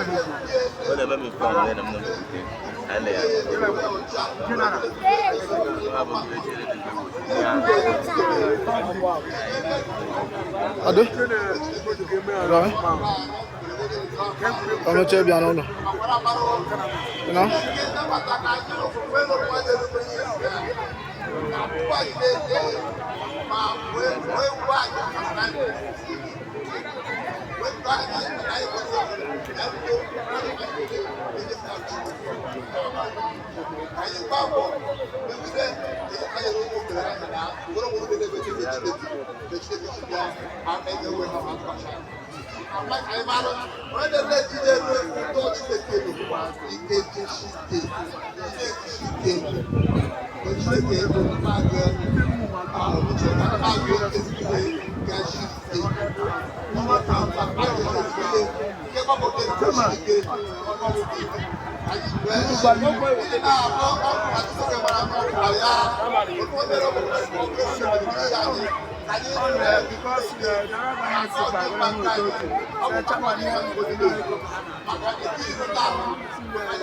Ọ na-eme m ife ọmụmụ na m na-ebute. Anyị na ya. Ado? Right. Ọmụcha bịa n'ụlọ. You know? Because the